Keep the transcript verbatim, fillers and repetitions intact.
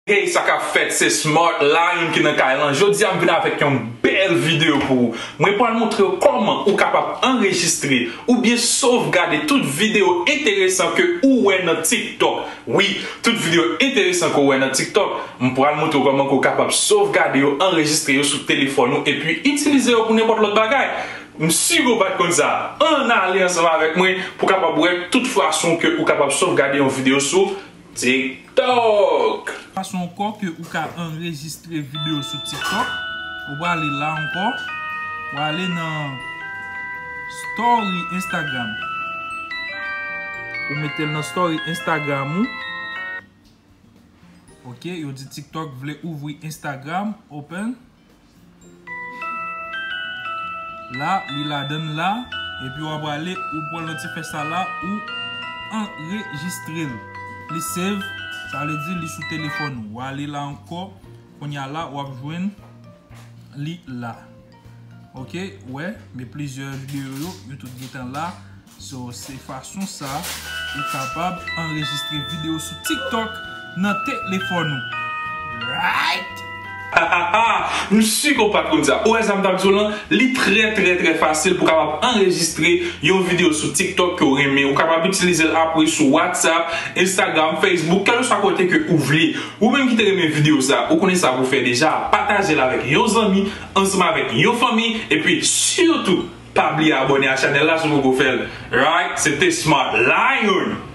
Hey, sa k ap fèt? Se Smart Lion ki nan kay lan. Jodi a, m vin avèk yon bèl videyo pou ou. Mwen pral montre w kòman ou kapab anrejistre oubyen sovgade tout videyo enteresan ke ou wè nan TikTok. Wi, tout videyo enteresan ke w wè nan TikTok, m pral montre w kòman ke w kapab sovgade yo, anrejistre yo sou telefòn ou, epi itilize yo pou nenpòt lòt bagay. M si ke w pa t konn sa. Ann ale ansanm avèk mwen pou w kapab wè tout fason ke ou kapab sovgade yon videyo sou TikTok. Fason ankò ke ou ka anrejistre videyo sou TikTok, ou prale la ankò, ou ale nan story Instagram. Ou mete l nan story Instagram ou. Ok, yo di TikTok vle ouvri Instagram, open. La, li ladann la, epi w ap prale, ou pran nan ti fè sa la, ou anrejistre l. Li save, sa vle di li sou telefòn ou. W ale la ankò, kounye a la, w ap jwenn li la. Ok, wè, men plizyè videyo yo, yo tout gentan la. So, se fason sa ou kapab anrejistre videyo sou TikTok nan telefòn ou. Right? Ha, ha, ha! M si ke w pa t konn sa. Ou wè sa m t ap di w lan? Li trè, trè, trè fasil pou w kapab anrejistre yon videyo sou TikTok ke w renmen. Ou kapab itilize l apre sou WhatsApp, Instagram, Facebook, kèlkeswa kote ke ou vle. Ou menm ki te renmen videyo sa, ou konnen sa pou w fè deja. Pataje l avèk yon zanmi, ansanm avèk yon fanmi, epi sitou, pa bliye abòne a chanèl la si w poko fè l. Right? Se te Smart Lion!